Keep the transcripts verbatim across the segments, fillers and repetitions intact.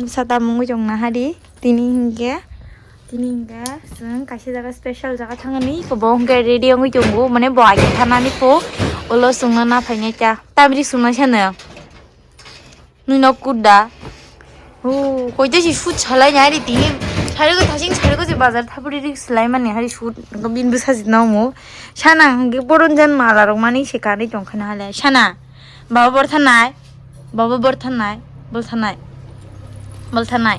Sata mungwi tong na hari. Tini hinkhe, tini hinkhe chwng kaisa jaga special jaga thangani. Bo hinkhe ready wngwi tongo. Mane bo age thanani pho. Ulo chwngno na phainai ta. Tamri chwngno sano. Nui nok kuda. Oh, koi je si shoot salai nai ri tini. Sari ko thasing sari ko je bazar thapuri rik salai mani hari shoot ko bin bwsa jit na omo. Sana hwnkhe boron jan mala rok mani se kanwi tong kha na hale. Sana. Baba bor thanai. Baba bor thanai. Bol thanai. Bol thanai.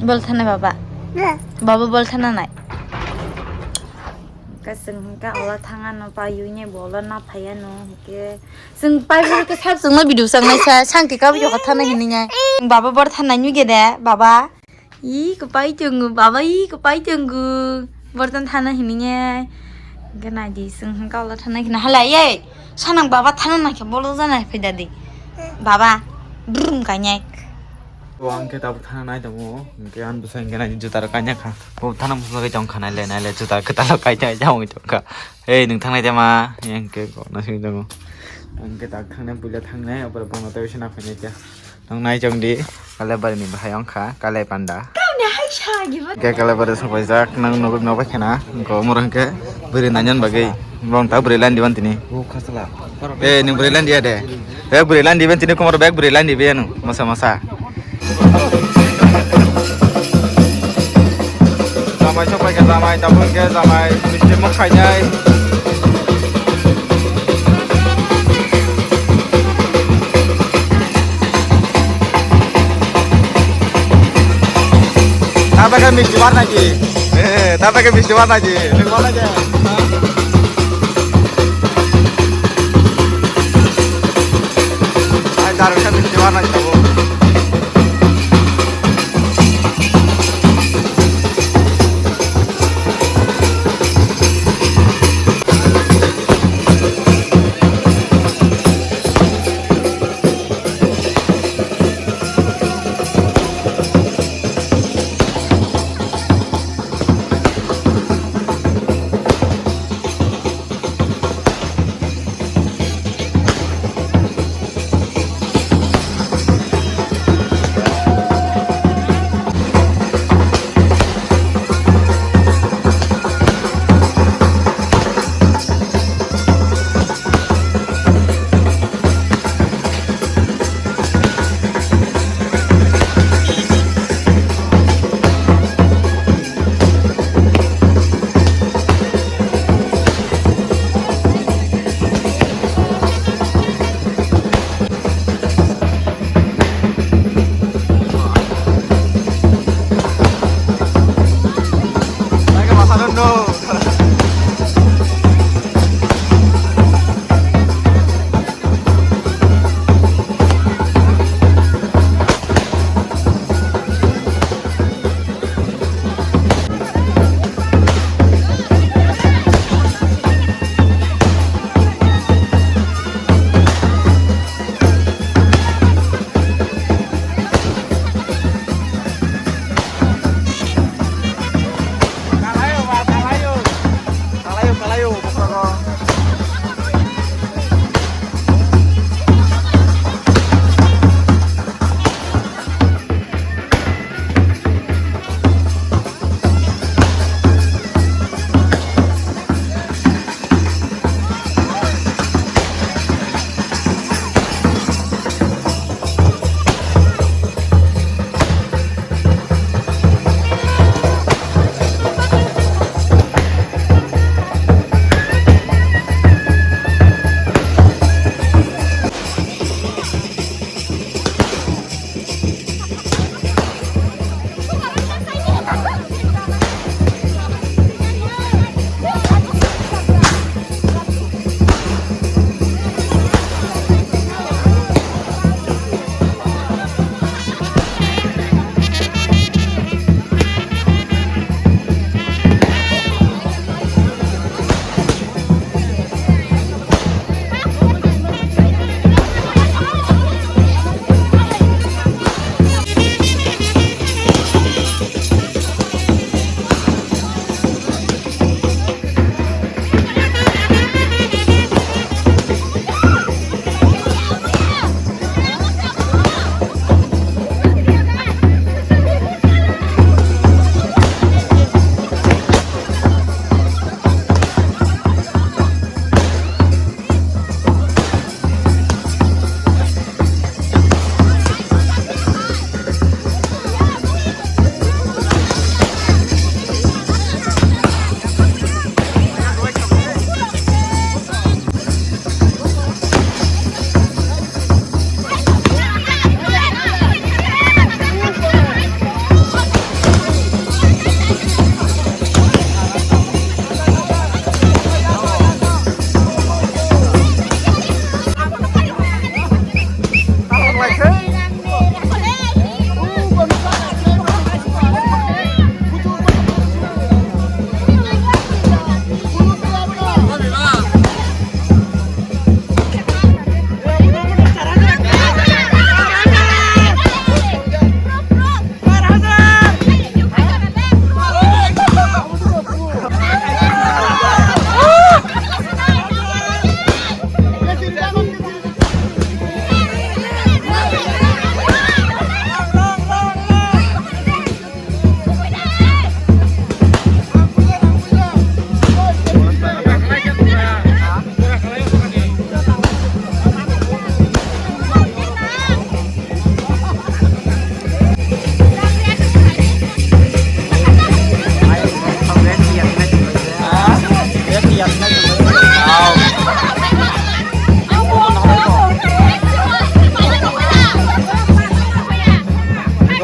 Bol thanai baba. Baba bol thananai. Kasing hwnkhe ola thanga no pa yui ne bola na phaya no hwnkhe. Chwng pai bwrwi khe sak chwngno video chang nai sa, sang khe kabo yokha thana hinwi nai. Baba bor thana nyu gede, baba. Ih, kwpai tongo, baba, ih, kwpai tongo. Bor than thana hinwi nai. Hwnkhe nai di, chwng hwnkhe ola thana hinwi hala, ei. Sanang baba thana nai khe bolok jana phai da di. Baba, brum kanya. O ang khe tabuk thana nai tongo, hwnkhe ang bwsa hwnkhe nai juta rok kanya kha. O thana bwsa khe tong kha nai le, nai le juta kwtal rok kai tong kha. Ei, nwng thangnai de ma? Yang ke kok na sing tongo. Ang ke tak thangnai, puila thangnai, abore bono tei sina phainai kya. Nang nai chong di, Kalebari ni bahai ong kha, Kalai Panda. Tamni hai sa gibo. Ke Kalebari sapai jak, nang nugui ma bai khana, ko murang ke bwrwi nanyan bagwi, bong ta bwrwi lan diban tini. O khasla. Eh, nwng bwrwi lan dia de. Eh, bwrwi lan diban tini, komor bag bwrwi lan dibe anu, masa masa. Jamai sok pai khe jamai, tabuk hwnkhe jamai misti muk khainai. Tabuk khe misti bar nai di. Eh, tabuk khe misti bar nai di. Nwng bar nai di. Ai, daru khe misti bar nai di tabuk.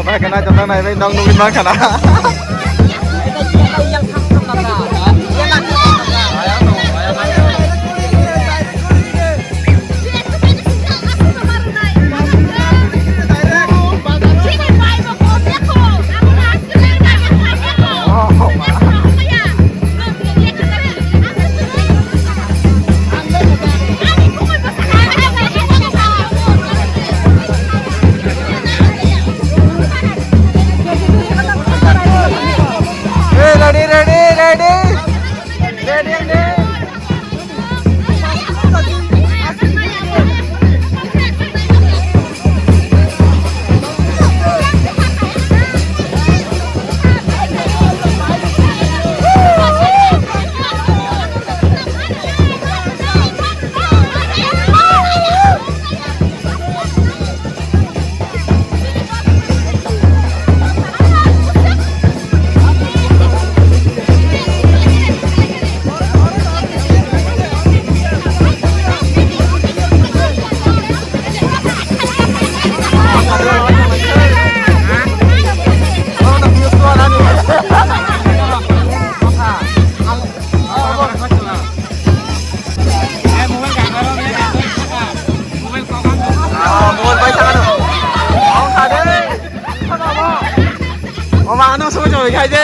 Bai kana jatang nai bai nong nugwi ma kana. Hey, ready, ready, ready. Ready, ready. Oma ano sobo sobo khai de.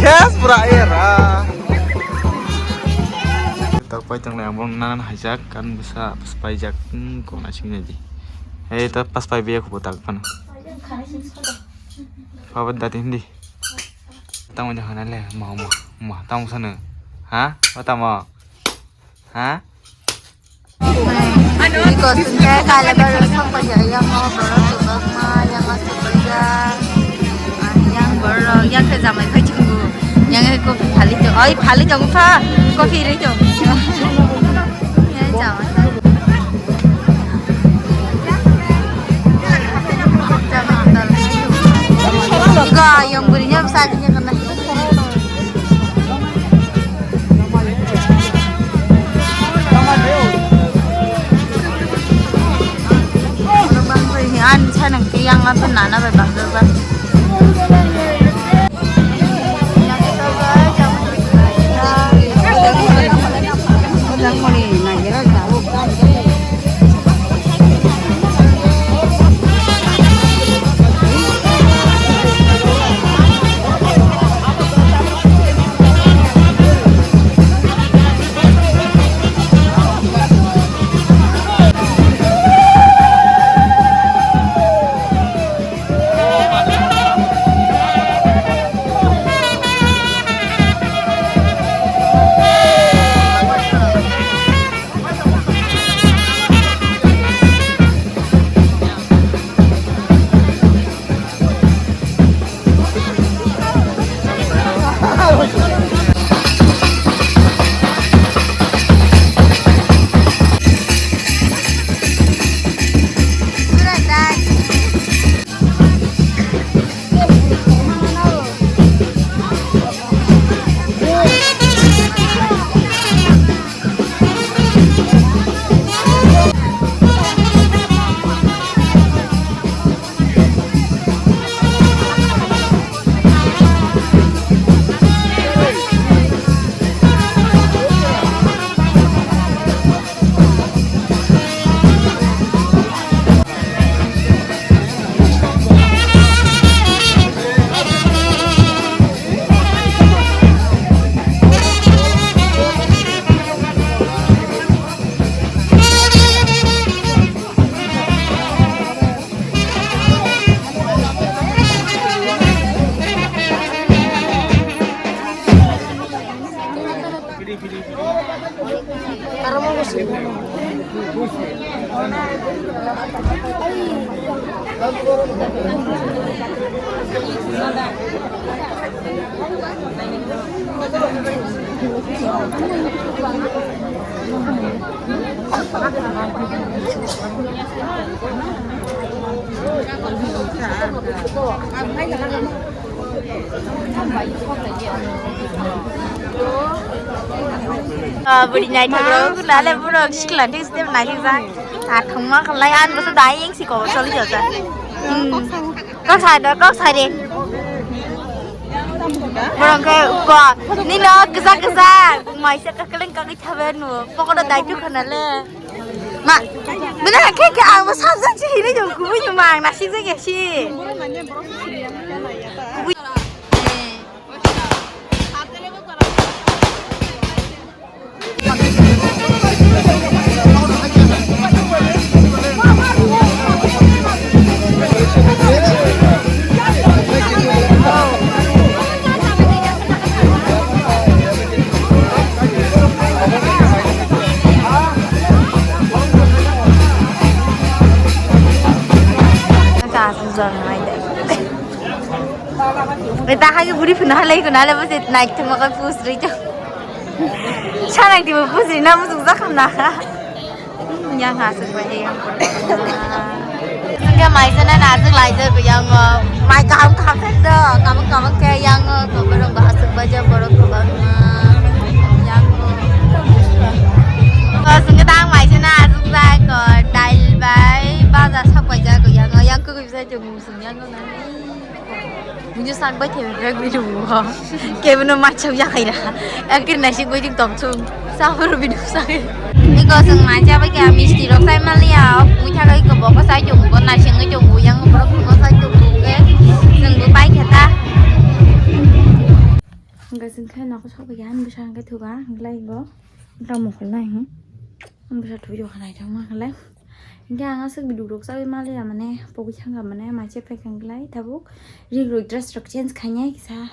Yes, pura era. Tak pai tang le abang nana haijak kan bwsa paijak, hmm, kok naising nai di. Hei, ta pas pai biya khubo tak pan. Papa dati hindi. Tamo jahan le, ma, ma, ma, tamo sana. Ha? Tamo. Ha? Biko singke kala baro sokpajak yang o borok kwbangma yang o sokpajak. Yang borok yang khe jamai phai chungo. Yang khe kopi phali chungo. Oi phali chungo pha. Kopi ri chungo. Yang jamai. Iko yang burinya bisa aja kena. Ang sanang ke yang apa nana ba bangga ba. Ah, bwrwi naithok rok, nale borok sikla thik step naithok jak. Ah, thongma khalai, an bwsa dai yang si kobor soli jajak. Hmm. Kok sai do, kok sai de. Borok khe ko, nino kwchak kwchak, maisa kwklwng kagwi thabe nu, pokono dai tu khana le. Ma, bini khe khe ang bo sajak si hinwi jong kubui jong ma ang nasik jak ya si. Kubui. Ita hai buri phuna halai ko nale bose naithok ma kai pusri to. Sanang tibo pusri na musuk jakam na. Yang aswk bai yang. Sengke mai sana na aswk lai je yang mai kaham kaham thak do. Kaham kaham khe yang to borok aswk bai je borok ko yang. Sengke tang mai sana aswk jai ko dail bai baja sak bai ja ko yang yang ko bisa jong. Bujo sak bai thebe bag bi dubu ho. Kebo no macham ya khaira. Akir nasi gojik tom chung. Sa horo bi dubu sak. Iko sung macha bai kya misti rok sai maliya. Mui thagai ko boko sai chung ko nasi ngai chung yang ko borok ko sai chung ke. Sung bo pai khata. Hingga sung khe nako sok ya han bisa hingga thuga hingga lai go. Tamo kholai hi. Bisa thujo khanai thang ma khalai. Hingke ang aswk biduk rok chaui maliya mane pogwi thangkha mane maise phaikha hwnkhe lai tabuk rig rok dress rok change khainai kisa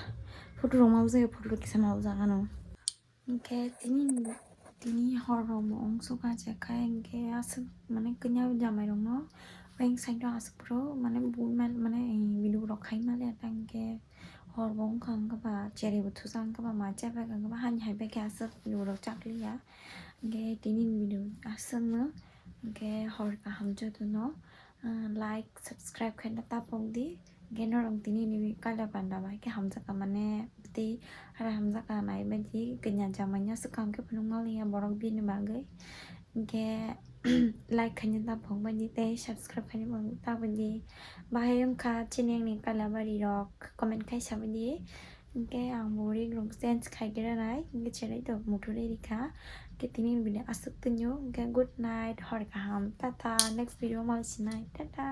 photo rok ma bujai photo rok kisa ma bujak ano. Hingke tini tini hor rok bo wng sukha je khai hingke aswk mane kanya jamai rok no oyang side o aswk phuru mane bui mane biduk rok khai maliya ta hingke hor bo wngkha hwnkhe ba cherry bo thusa hwnkhe ba maise phaikha hwnkhe ba hani hai bai khe aswk biduk rok chakliya. Hingke tini ni video aswkno, hingke hor kaham jotono, ah, like, subscribe khaina tapok di. Hingke norok tini ni kaila panda bai khe hamjakha mane tei hara hamjakha nai bai di kanya jamai no swkang khe phunukma liya borok bini bagwi. Hingke like khaina tapok bai di tei subscribe khaina tapok di. Bahai wngkha chini ani kaila bari rok comment khai sabai di. Hingke ang bo rig rok change khai khe ranai hingke cherai to muthuri rikha. Hingke tini ni video aswk twnio hingke good night hor kaham tata next video mal sinai tata.